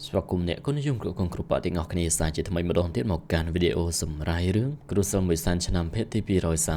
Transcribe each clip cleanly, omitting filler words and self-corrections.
ស្វាគមន៍អ្នកគុណនិយមគ្រប់គងគ្រប់បទាំងអស់គ្នាសាជាថ្មីម្ដងទៀតមកកាន់វីដេអូសម្រាយរឿងគ្រូសិលមួយសានឆ្នាំភាគទី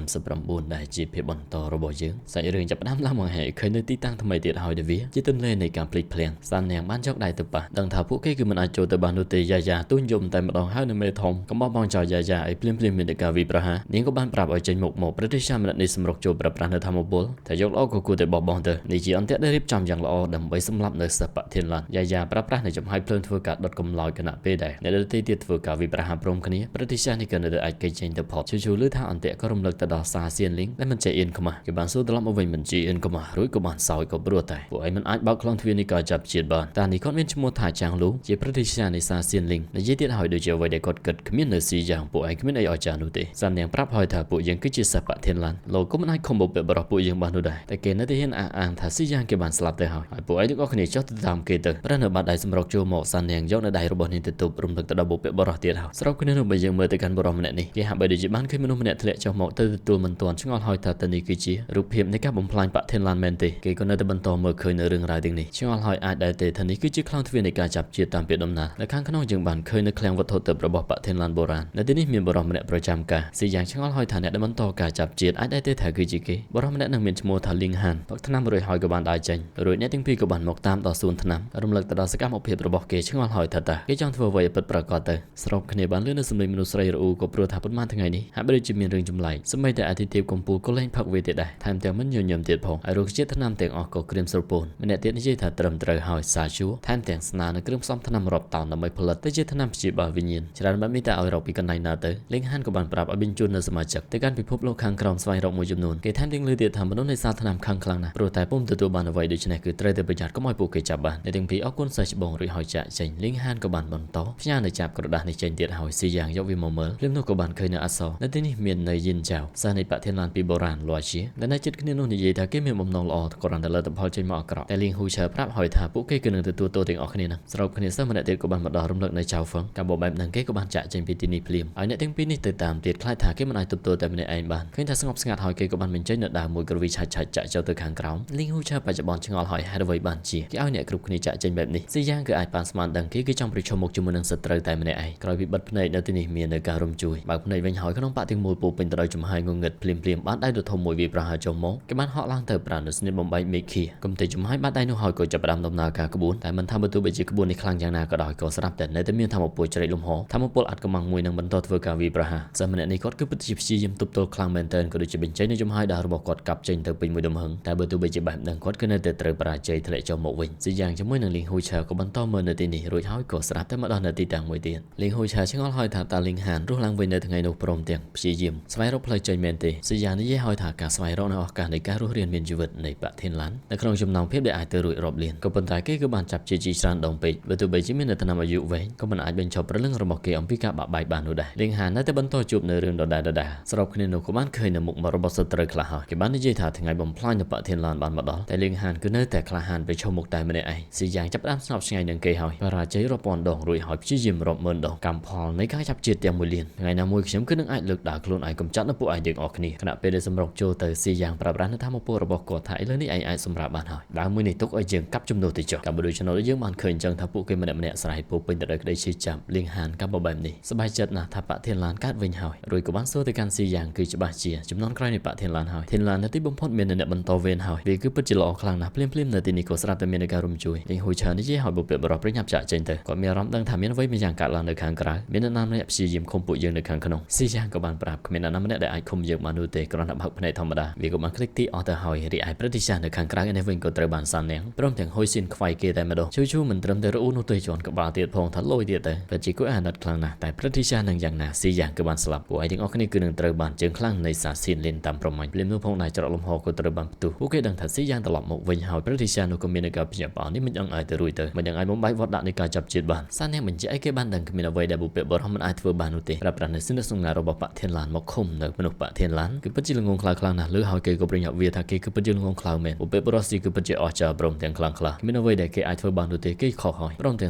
239ដែលជាភាគបន្តរបស់យើងសាច់រឿងចាប់ផ្ដើមឡើងមកហើយឃើញនៅទីតាំងថ្មីទៀតហើយដែលវាជាទន្លេនៃការភ្លេចភ្លាំងសាននាងបានយកដៃទៅប៉ះដឹងថាពួកគេគឺមិនអាចចូលទៅបាននោះទេយ៉ាយ៉ាទូនយំតែម្ដងហើយនៅមេធំកំបោះបងចោលយ៉ាយ៉ាឲ្យភ្លាមភ្លាមមានតែការវិប្រហានាងក៏បានប្រាប់ឲ្យចេញមុខមកប្រទេសសាម្នាក់នេះសម្រុកចូលប្រើប្រាស់នៅធម្មពលតែយកល្អក៏គួរតែបោះបង់ទៅនេះជាអន្ទាក់ដែលរៀបចំយ៉ាងល្អដើម្បីសម្លាប់នៅសិស្សបធានឡានយ៉ាយ៉ាប្រើប្រាស់នៅចំហាយភ្លើងធ្វើការដុតកម្លោចគណៈពេលដែរអ្នកដទៃទៀតធ្វើការវិប្រហាព្រមគ្នាប្រទេសសានេះក៏នៅតែអាចគេចចេញទៅផុតឈូឈូឮថាអន្ទាក់ក៏រំលឹកទៅដល់សាសៀនលីងដែលមិនចេះអៀនខ្មាស់គេបានសួរត្រឡប់មកវិញមិនជាអៀនខ្មាស់រួចក៏បានសោយក៏ព្រោះតែពួកឯងមិនអាចបើកខ្លងទ្វារនេះក៏ចាប់ជាតិបានតានេះគាត់មានឈ្មោះថាចាងលូជាប្រទេសសានៃសាសៀនលីងនិយាយទៀតហើយដូចជាអ្វីដែលគាត់គិតគ្មាននៅស៊ីយ៉ាងពួកឯងគ្មានអីអស្ចារ្យនោះទេសាននាងប្រាប់ហើយថាពួកយើងគឺជាសិស្សបធានឡានលោកក៏មិនអាចខំបុព្វបុរសពួកយើងបាននោះដែរតែគេនៅតែហ៊ានអះអាងថាស៊ីយ៉ាងគេបានស្លាប់ទៅហើយហើយពួកឯងទាំងអស់គ្នាចុះទៅតាមគេទៅប្រះនៅបាត់ដៃសម្រុកចូលមកសាននាងយកនៅដៃរបស់នាងទៅទប់រំលឹកទៅដល់បុព្វបុរសទៀតហើយស្របគ្នានោះបើយើងមើលទៅកាន់បុរសម្នាក់នេះគេហាក់បីដូចជាបានឃើញមនុស្សម្នាក់ធ្លាក់ចុះមកទៅទទួលមិនទាន់ឆ្ងល់ហើយថាតើនេះគឺជារូបភាពនៃការបំផ្លាញបធានឡានមែនទេគេក៏នៅតែបន្តមើលឃើញនៅរឿងរ៉ាវទាំងនេះឆ្ងល់ហើយអាចដែរទេថានេះគឺជាខ្លាំងទ្វារនៃការចាប់ជាតិតាមពាក្យដំណាលនៅខាងក្នុងយើងបានឃើញនៅឃ្លាំងវត្ថុទិព្វរបស់បធានឡានបុរាណនៅទីនេះមានបុរសម្នាក់ប្រចាំការស៊ីយ៉ាងឆ្ងល់ហើយថាអ្នកដែលបន្តការចាប់ជាតិអាចដែរទេថាគឺជាគេបុរសម្នាក់នឹងមានឈ្មោះថាលីងហានផឹកថ្នាំរួចហើយក៏បានដើរចេញរួចអ្នកទាំងពីរក៏បានមកតាមដល់សួនថ្នាំរំលឹកទៅដល់សកម្មភាពរបស់គេឆ្ងល់ហើយថាតើគេចង់ធ្វើអ្វីឲ្យពិតប្រាកដទៅស្របគ្នាបានលឺនៅសម្លេងមនុស្សស្រីរអ៊ូក៏ព្រោះថាប៉ុន្មានថ្ងៃនេះហាក់បីដូចជាមានរឿងចម្លែកសម្បីតែអាទិទេពកំពូលក៏លែងផឹកវាទៀតដែរថែមទាំងមិនញញឹមទៀតផងហើយរសជាតិថ្នាំទាំងអស់ក៏ក្រៀមស្រពោនម្នាក់ទៀតនិយាយថាត្រឹមត្រូវហើយសាជួថែមទាំងស្នើនៅគ្រឿងផ្សំថ្នាំរាប់តោនដើម្បីផលិតទៅជាថ្នាំព្យាបាលវិញ្ញាណច្រើនបែបនេះតែឲ្យរកពីកន្លែងណាទៅលេងហានក៏បានប្រាប់ឲ្យបញ្ជូននៅសមាជិកទៅកាន់ពិភពលោកខាងក្រោមស្វែងរកមួយចំនួនគេថែមទាំងលើទៀតថាមនុស្សនៃសាថ្នាំខាងខ្លាំងណាស់ព្រោះតែពុំទទួលបានអ្វីដូច្នេះគឺត្រូវតែប្រយ័ត្នកុំឲ្យពួកគេចាប់បានអ្នកទាំងពីរអរគុណសិស្សច្បងរួចហើយចាក់ចេញលីងហានក៏បានបន្តផ្ញើនៅចាប់ក្រដាស់នេះចេញទៀតហើយស៊ីយ៉ាងយកវាមកមើលភ្លាមនោះក៏បានឃើញនៅអក្សរនៅទីនេះមាននៅយិនចៅសិស្សនៃបធានឡានពីបុរាណលួជាដែលនៅចិត្តគ្នានោះនិយាយថាគេមានបំណងល្អគ្រាន់តែលទ្ធផលចេញមកអាក្រក់តែលីងហ៊ូឆើប្រាប់ហើយថាពួកគេគឺនឹងទទួលទោសទាំងអស់គ្នានឹងស្របគ្នាសិស្សម្នាក់ទៀតក៏បានមកដល់រំលឹកនៅចៅហ្វឹងការបបែបនឹងគេក៏បានចាក់ចេញពីទីនេះភ្លាមហើយអ្នកទាំងពីរនេះទៅតាមទៀតខ្លាចថាគេមិនអាចទប់ទល់តែម្នាក់ឯងបានឃើញថាស្ងប់ស្ងាត់ហើយគេក៏បានបញ្ចេញនៅដើមមួយក្រវីឆាច់ឆាច់ចាក់ចូលទៅខាងក្រោមលីងហ៊ូឆើបច្ចុប្បន្នឆ្ងល់ហើយហេតុអ្វីបានជាគេឲ្យអ្នកគ្រប់គ្នាចាក់ចេញបែបនេះស៊ីយ៉ាងគឺអាចប៉ាន់ស្មានដឹងគេគឺចង់ប្រឈមមុខជាមួយនឹងសត្រូវតែម្នាក់ឯងក្រោយពីបិទភ្នែកនៅទីនេះមាននៅការរំជួយបើកភ្នែកវិញហើយក្នុងបាក់ទាំងមូលពោពេញទៅដោយចំហាយងងឹតភ្លាមភ្លាមបានដៃដ៏ធំមួយវាប្រហារចុះមកគេបានហក់ឡើងទៅប្រានៅស្នៀតបំបែកមេឃាកំទេចំហាយបាត់ដៃនោះហើយក៏ចាប់ផ្ដើមដំណើរការក្បួនតែមិនថាបើទោះបីជាក្បួននេះខ្លាំងយ៉ាងណាក៏ដោយក៏ស្រាប់តែនៅតែមានធម្មពលជ្រែកលំហធម្មពលអាចកំបាំងមួយនឹងបន្តធ្វើការវាប្រហារសិស្សម្នាក់នេះគាត់គឺពិតជាព្យាយាមទប់ទល់ខ្លាំងមែនទែនក៏ដូចជាបញ្ចេញនៅចំហាយដាវរបស់គាត់កាប់ចេញទៅពេញមួយទំហឹងតែបើទោះបីជាបែបហ្នឹងគាត់គឺនៅតែត្រូវបរាជ័យធ្លាក់ចុះមកវិញស៊ីយ៉ាងជាមួយនឹងលីងហ៊ូឆាក៏បន្តមើលនៅទីនេះរួចហើយក៏ស្រាប់តែមកដល់នៅទីតាំងមួយទៀតលីងហ៊ូឆាឆ្ងល់ហើយថាតាលីងហានរស់ឡើងវិញនៅថ្ងៃនោះព្រមទាំងព្យាយាមស្វែងរកផ្លូវចេញមែនទេស៊ីយ៉ាងនិយាយហើយថាការស្វែងរកនៅឱកាសនៃការរស់រានមានជីវិតនៃបធានឡាននៅក្នុងចំណោមភាពដែលអាចទៅរួចរាប់លានក៏ប៉ុន្តែគេគឺបានចាប់ជាជីច្រើនដងពេកបើទោះបីជាមាននៅឆ្នាំអាយុវែងក៏មិនអាចបញ្ឈប់ព្រលឹងរបស់គេអំពីការបាក់បែកបាននោះដែរលីងហាននៅតែបន្តជួបនៅរឿងដដែលដដែលស្របគ្នានោះក៏បានឃើញនៅមុខមករបស់សត្រូវខ្លះហើយគេបាននិយាយថាថ្ងៃបំផ្លាញនៅបធានឡានបានមកដល់តែលីងហានគឺនៅតែក្លាហានប្រឈមមុខតែម្នាក់ឯងស៊ីយ៉ាងចាប់ផ្ដើមស្ងប់ស្ងាយនឹងគេហើយបរាជ័យរាប់ពាន់ដងរួចហើយព្យាយាមរាប់ម៉ឺនដងកម្មផលនៃការចាប់ជាតិទាំងមួយលានថ្ងៃណាមួយខ្ញុំគឺនឹងអាចលើកដើរខ្លួនឯងកំចាត់នៅពួកឯងទាំងអស់គ្នាខណៈពេលដែលសម្រុកចូលទៅស៊ីយ៉ាងប្រើប្រាស់នៅធម៌ពលរបស់គាត់ថាឥឡូវនេះឯងអាចសម្រាប់បានហើយដើមមួយនេះទុកឲ្យយើងកាប់ជំនួសទៅចុះកាប់ដូចចំណុចយើងបានឃើញចឹងថាពួកគេម្នាក់ម្នាក់ស្រ័យពោពេញទៅដោយក្តីឈឺចាប់លៀងហានកាប់បែបនេះសប្បាយចិត្តណាស់ថាបធានឡានកើតវិញហើយរួចក៏បានសួរទៅកាន់ស៊ីយ៉ាងគឺច្បាស់ជាចំនួនក្រោយនៃបធានឡានហើយធានឡាននៅទីបំផុតមានអ្នកបន្តវេនហើយវាគឺពិតជាល្អខ្លាំងណាស់ភ្លាមភ្លាមនៅទីនេះក៏ស្រាប់តែមានការរំជួយលៀងហ៊ូឆានិយាយឲ្យបុព្វបុរសប្រញាប់ចាក់ចេញទៅគាត់មានអារម្មណ៍ដឹងថាមានអ្វីមួយយ៉ាងកើតឡើងនៅខាងក្រៅមានអ្នកណាម្នាក់ព្យាយាមឃុំពួកយើងនៅខាងក្នុងស៊ីយ៉ាងក៏បានប្រាប់គ្មានអ្នកណាម្នាក់ដែលអាចឃុំយើងបាននោះទេគ្រាន់តែបើកភ្នែកធម្មតាវាក៏បានคลิกទីអស់ទៅហើយរីឯព្រឹទ្ធាចារ្យនៅខាងក្រៅនេះវិញក៏ត្រូវបានសាននាងព្រមទាំងហ៊ុយស៊ីនខ្វាយគេតែម្ដងឈូឈូមិនត្រឹមតែរអ៊ូនោះទេជន់ក្បាលទៀតផងថាលយទៀតទៅពិតជាគួរអាណិតខ្លាំងណាស់តែព្រឹទ្ធាចារ្យនឹងយ៉ាងណាស៊ីយ៉ាងគឺបានស្លាប់ពួកឯងទាំងអស់គ្នាគឺនឹងត្រូវបានជើងខ្លាំងនៃសាសៀនលេនតាមប្រមាញ់ភ្លាមនោះផងដែរច្រកលំហក៏ត្រូវបានផ្ទុះពួកគេដឹងថាស៊ីយ៉ាងត្រឡប់មកវិញហើយព្រឹទ្ធាចារ្យនោះក៏មានការភ្ញាក់ផ្អើលនេះមិនដឹងអាចទៅរួចទៅមិនដឹងអាចបំបែកវត្តដាក់នៃការចាប់ជាតិបានសាននាងបញ្ជាក់ឲ្យគេបានដឹងគ្មានអ្វីដែលបុព្វបុរសមិនអាចធ្វើបាននោះទេប្រាប់ប្រាស់នៅសិនសង្ងារបស់បធានឡានមកឃុំនៅមនុស្សបធានឡានគឺពិតជាល្ងងខ្លៅខ្លាំងណាស់ឬហើយគេក៏ប្រញាប់វាថាគេគឺពិតជាល្ងងខ្លៅមែនបុព្វបុរសស៊ីគឺពិតជាអស្ចារ្យព្រមទាំងខ្លាំងខ្លះគ្មានអ្វីដែលគេអាចធ្វើបាននោះទេគេខុសហើយព្រមទាំ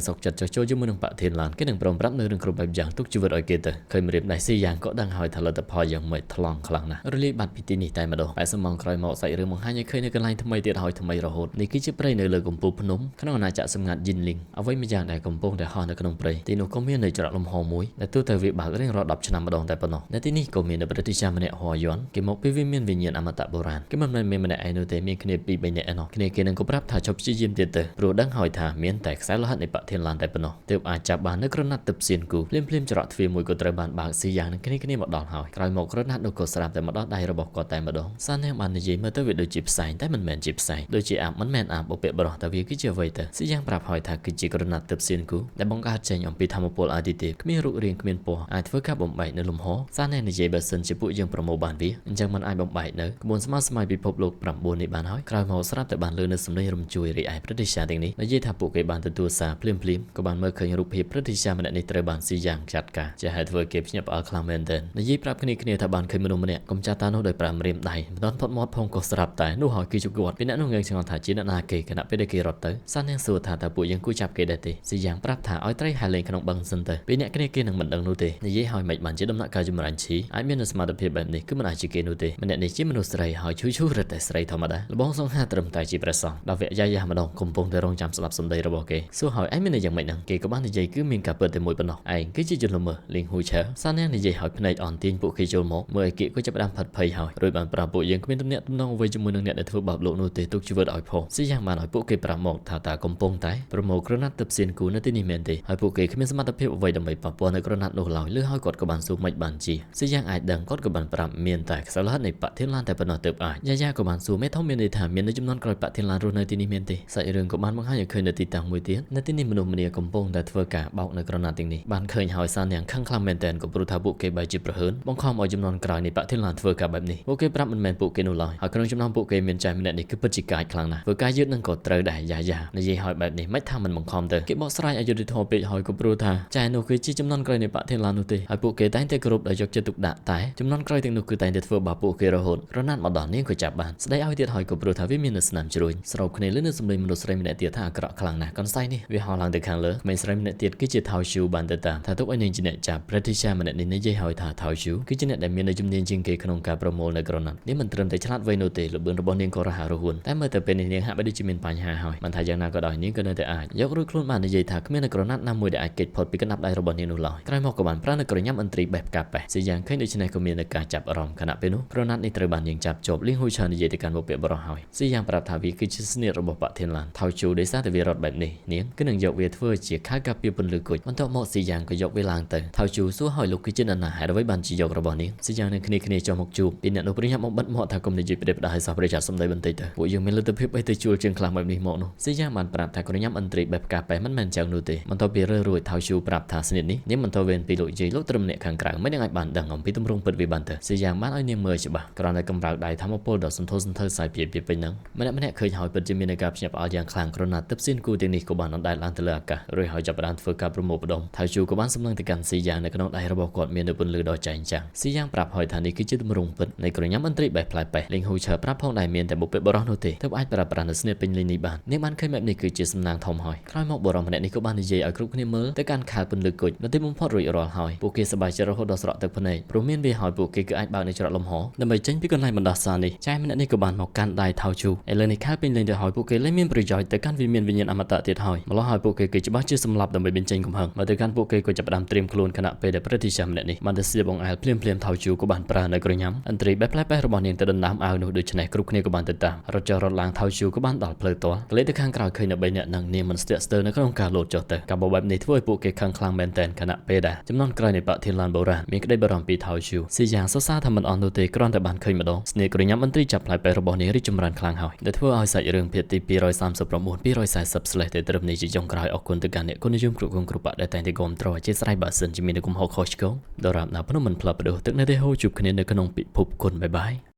ងសុកចិត្តចុះចូលជាមួយនឹងបធានឡានគេនឹងព្រមប្រាប់នៅរឿងគ្រប់បែបយ៉ាងទុកជីវិតឲ្យគេទៅឃើញម្រាមដៃស៊ីយ៉ាងក៏ដឹងហើយថាលទ្ធផលយ៉ាងម៉េចថ្លង់ខ្លាំងណាស់រលាយបាត់ពីទីនេះតែម្ដង80ម៉ោងក្រោយមកសាច់រឿងបង្ហាញឲ្យឃើញនៅកន្លែងថ្មីទៀតហើយថ្មីរហូតនេះគឺជាព្រៃនៅលើកំពូលភ្នំក្នុងអាណាចក្រសម្ងាត់យិនលីងអ្វី អ្វីម្យ៉ាងដែលកំពុងតែហោះនៅក្នុងព្រៃទីនោះក៏មាននៅច្រកលំហមួយដែលទូទៅវាបើករៀងរាល់10ឆ្នាំម្ដងតែប៉ុណ្ណោះនៅទីនេះក៏មាននៅព្រឹទ្ធាចារ្យម្នាក់ហួយ័នគេមកពីវាមានវិញ្ញាណអមតៈបុរាណគេមិនមែនមានម្នាក់ឯងនោះទេមានគ្នាពីរបីនាក់ឯណោះគ្នាគេនឹងក៏ប្រាប់ថាជប់ព្យាយាមទៀតទៅព្រោះដឹងហើយថាមានតែខ្សែលោហិតនៃបធានឡានតែប៉ុណ្ណោះទើបអាចចាប់បាននៅក្រណាត់ទឹកសៀនគូភ្លាមភ្លាមច្រកទ្វារមួយក៏ត្រូវបានបើកស៊ីយ៉ាងនឹងគ្នាគ្នាមកដល់ហើយក្រោយមកក្រណាត់នោះក៏ស្រាប់តែមកដល់ដៃរបស់គាត់តែម្ដងសានាងបាននិយាយមើលទៅវាដូចជាផ្សែងតែមិនមែនជាផ្សែងដូចជាអាបមិនមែនអាបបុព្វបុរសតែវាគឺជាអ្វីទៅស៊ីយ៉ាងប្រាប់ហើយថាគឺជាក្រណាត់ទឹកសៀនគូដែលបង្កើតចេញអំពីធម្មពលអាទិទេពគ្មានរូបរាងគ្មានពណ៌អាចធ្វើការបំបែកនៅលំហសានាងនិយាយបើសិនជាពួកយើងប្រមូលបានវាអញ្ចឹងมันអាចបំបែកនៅក្បួនស្មើស្មៃពិភពលោក9នេះបានហើយក្រោយមកស្រាប់តែបានលើនៅសម្លេងរំជួយរីឯព្រឹទ្ធាចារ្យទាំងនេះនិយាយថាពួកគេបានទទួលសារភ្លាមភ្លាមក៏បានមើលឃើញរូបភាពព្រឹទ្ធាចារ្យម្នាក់នេះត្រូវបានស៊ីយ៉ាងចាត់ការជាហេតុធ្វើគេភ្ញាក់ផ្អើលខ្លាំងមែនទែននិយាយប្រាប់គ្នាគ្នាថាបានឃើញមនុស្សម្នាក់កុំចាត់តានោះដោយប្រាំរៀមដៃមិនទាន់ផុតមាត់ផងក៏ស្រាប់តែនោះហើយគឺជាគាត់ពីអ្នកនោះងើងឆ្ងល់ថាជាអ្នកណាគេខណៈពេលដែលគេរត់ទៅសាននាងសួរថាតើពួកយើងគួរចាប់គេដែរទេស៊ីយ៉ាងប្រាប់ថាឲ្យត្រីហែលលេងក្នុងបឹងសិនទៅពីអ្នកគ្នាគេនឹងមិនដឹងនោះទេនិយាយឲ្យមិនបានជាដំណាក់កាលចម្រាញ់ឈីអាចមានសមត្ថភាពបែបនេះគឺមិនអាចជាគេនោះទេម្នាក់នេះជាមនុស្សស្រីហើយឈឺឈឺរឹតតែស្រីធម្មតាលបងសង្ហាត្រឹមតែជាព្រះសង្ឃដល់វគ្គយ៉ាយ៉ាម្ដងកំពុងតែរងចាំស្ដាប់សម្ដីរបស់គេសួរហើយឯងមានន័យយ៉ាងម៉េចហ្នឹងគេក៏បាននិយាយគឺមានការពិតតែមួយប៉ុណ្ណោះឯងគឺជាជនល្មើសលីងហ៊ូឆើសានាងនិយាយឲ្យភ្នែកអន់ទាញពួកគេចូលមកមើលឲ្យគេក៏ចាប់ផ្ដើមផិតភ័យហើយរួចបានប្រាប់ពួកយើងគ្មានទំនាក់ទំនងអ្វីជាមួយនឹងអ្នកដែលធ្វើបាបលោកនោះទេទុកជីវិតឲ្យផងស៊ីយ៉ាងបានឲ្យពួកគេប្រាប់មកថាតើកំពុងតែប្រមូលក្រណាត់ទឹកសៀនគូនៅទីនេះមែនទេហើយពួកគេគ្មានសមត្ថភាពអ្វីដើម្បីប៉ះពាល់នៅក្រណាត់នោះឡើយឬហើយគាត់ក៏បានសួរមិនបានជាស៊ីយ៉ាងអាចដឹងគាត់ក៏បានប្រាប់មានតែខ្សែលោហិតនៃបធានឡានតែប៉ុណ្ណោះទើបអាចយ៉ាយ៉ាក៏បានសួរមេធំមានន័យថាមាននៅចំនួនក្រោយបធានឡានរស់នៅទីនេះមែនទេសាច់រឿងក៏បានបង្ហាញឲ្យឃើញនៅទីតាំងមួយទៀតនៅទីនេះមនុស្សម្នាកំពុងតែធ្វើការបោកនៅក្រណាត់ទាំងនេះបានឃើញហើយសានាងខឹងខ្លាំងមែនទែនក៏ព្រោះថាពួកគេបែរជាប្រហើនបង្ខំឲ្យចំនួនក្រោយនៃបធានឡានធ្វើការបែបនេះពួកគេប្រាប់មិនមែនពួកគេនោះឡើយហើយក្នុងចំណោមពួកគេមានចែម្នាក់នេះគឺពិតជាកាចខ្លាំងណាស់ធ្វើការយឺតនឹងក៏ត្រូវដែរយ៉ាយ៉ានិយាយឲ្យបែបនេះមិនថាមិនបង្ខំទៅគេបកស្រាយឲ្យយុត្តិធម៌ពេកហើយក៏ព្រោះថាចែនោះគឺជាចំនួនក្រោយនៃបធានឡាននោះទេហើយពួកគេតែងតែគោរពដោយយកចិត្តទុកដាក់តែចំនួនក្រោយទាំងនោះគឺតែងតែធ្វើបាបពួកគេរហូតក្រណាត់មកដល់នាងក៏ចាប់បានស្ដីឲ្យទៀតហើយក៏ព្រោះថាវាមាននៅស្នាមជ្រួញស្របគ្នាលើនៅសម្លេងមនុស្សស្រីម្នាក់ទៀតថាអាក្រក់ខ្លាំងណាស់កន្សែងនេះវាហោះឡើងទៅខាងលើក្មេងស្រីម្នាក់ទៀតគឺជាថៅឈូបានទៅតាមថាទុកឲ្យនាងជាអ្នកចាប់ព្រឹទ្ធាចារ្យម្នាក់នេះនិយាយឲ្យថាថៅឈូគឺជាអ្នកដែលមាននៅជំនាញជាងគេក្នុងការប្រមូលនៅក្រណាត់នេះមិនត្រឹមតែឆ្លាតវៃនោះទេល្បឿនរបស់នាងក៏រហ័សរហួនតែមើលទៅពេលនេះនាងហាក់បីដូចជាមានបញ្ហាហើយមិនថាយ៉ាងណាក៏ដោយនាងក៏នៅតែអាចយករួចខ្លួនបាននិយាយថាគ្មាននៅក្រណាត់ណាមួយដែលអាចគេចផុតពីកណ្ដាប់ដៃរបស់នាងនោះឡើយក្រោយមកក៏បានប្រើនៅក្រញាំឥន្ទ្រីបេះផ្កាប៉េះស៊ីយ៉ាងឃើញដូច្នេះក៏មាននៅការចាប់អារម្មណ៍ខណៈពេលនោះក្រណាត់នេះត្រូវបាននាងចាប់ជាប់លៀងហ៊ូឆានិយាយទៅកាន់បុព្វបុរសហើយស៊ីយ៉ាងប្រាប់ថាវាគឺជាស្នៀតរបស់បធានឡានថៅជូដោយសារតែវារត់បែបនេះនាងគឺនឹងយកវាធ្វើជាខែការពារពន្លឺគុជបន្ទាប់មកស៊ីយ៉ាងក៏យកវាឡើងទៅថៅជូសួរឲ្យលោកគឺជានរណាហេតុអ្វីបានជាយករបស់នាងស៊ីយ៉ាងនឹងគ្នាគ្នាចុះមកជួបពីអ្នកនោះប្រញាប់មកបិទមាត់ថាគុំនិយាយប្រេបដាឲ្យសោះប្រយ័ត្នសំដីបន្តិចទៅពួកយើងមានលទ្ធភាពអីទៅជួលជាងខ្លះបែបនេះមកនោះស៊ីយ៉ាងបានប្រាប់ថាក្រញាំឥន្ទ្រីបេះផ្កាប៉េះមិនមែនចឹងនោះទេបន្ទាប់ពីរើរួចថៅជូប្រាប់ថាស្នៀតនេះនាងមិនទៅវេនពីលោកយាយលោកត្រឹមអ្នកខាងក្រៅមិននឹងអាចបានដឹងអំពីទម្រង់ពិតវាបានទៅស៊ីយ៉ាងបានឲ្យនាងមើលច្បាស់គ្រាន់តែកម្រើកដៃធម្មពលដ៏សន្ធោសន្ធៅសាយភាយពេញហ្នឹងម្នាក់ម្នាក់ឃើញហើយពិតជាមានការភ្ញាក់ផ្អើលយ៉ាងខ្លាំងក្រណាត់ទឹកសៀនគូទាំងនេះក៏បានអណ្ដែតឡើងទៅលើអាកាសរួចហើយចាប់ផ្ដើមធ្វើការប្រមូលផ្ដុំថៅជូក៏បានសម្លឹងទៅកាន់ស៊ីយ៉ាងនៅក្នុងដៃរបស់គាត់មាននៅពន្លឺដ៏ចែងចាំងស៊ីយ៉ាងប្រាប់ហើយថានេះគឺជាទម្រង់ពិតនៃក្រញាំឥន្ទ្រីបេះផ្លែប៉េះលីងហ៊ូឆើប្រាប់ផងដែរមានតែបុព្វបុរសនោះទេទើបអាចប្រើប្រាស់នៅស្នៀតពេញលេញនេះបាននាងបានឃើញបែបនេះគឺជាសំណាងធំហើយក្រោយមកបុរសម្នាក់នេះក៏បាននិយាយឲ្យគ្រប់គ្នាមើលទៅកាន់ខែលពន្លឺគុជនៅទីបំផុតរួចរាល់ហើយពួកគេសប្បាយចិត្តរហូតដល់ស្រក់ទឹកភ្នែកព្រោះមានវាហើយពួកគេគឺអាចបើកនៅច្រកលំហដើម្បីចេញពីកន្លែងបណ្ដោះសារនេះចែម្នាក់នេះក៏បានមកកាន់ដៃថៅជូឥឡូវនេះខែលពេញលេញទៅហើយពួកគេលែងមានប្រយោជន៍ទៅកាន់វិមានវិញ្ញាណអមតៈទៀតហើយម្ល៉េះហើយពួកគេគឺច្បាស់ជាសម្លាប់ដើម្បីបញ្ចេញកំហឹងមកទៅកាន់ពួកគេក៏ចាប់ផ្ដើមត្រៀមខ្លួនខណៈពេលដែលព្រឹទ្ធាចារ្យម្នាក់នេះបានទៅស្ទាបបង្អែលភ្លាមភ្លាមថៅជូក៏បានប្រើនៅក្រញាំឥន្ទ្រីបេះផ្លែប៉េះរបស់នាងទៅដណ្ដើមអាវនោះដូច្នេះគ្រប់គ្នាក៏បានទៅតាមរត់ចុះរត់ឡើងថៅជូក៏បានដល់ផ្លូវទាល់ក្លេទៅខាងក្រោយឃើញនៅ3នាក់នឹងនាងមិនស្ទាក់ស្ទើរនៅក្នុងការលោតចុះទៅការបបែបនេះធ្វើឲ្យពួកគេខឹងខ្លាំងមែនទែនខណៈពេលដែលចំនួនក្រោយនៃបធានឡានបុរាណមានក្តីបារម្ភពីថៅជូស៊ីយ៉ាងសរសើរថាមិនអស់នោះទេគ្រាន់តែបានឃើញម្ដងស្នេហ៍ក្រញាំឥន្ទ្រីចាប់ផ្លែប៉េះរបស់នាងរីកចម្រើនខ្លាំងហើយដែលធ្វើឲ្យសាច់រឿងភាគទី239 240ស្លេះតែត្រឹមនេះជាចុងក្រោយអរគុណទៅកាន់អ្នកគុណនិយមគ្រប់គងគ្រប់បាក់ដែលតែងតែគាំទ្រអធិស្ឋានបើសិនជាមានកំហុសខុសឆ្គងដរាបណាភ្នំមិនផ្លាប់បដូរទឹកនៅទេហូរជួបគ្នានៅក្នុងពិភពគុណបាយបាយ។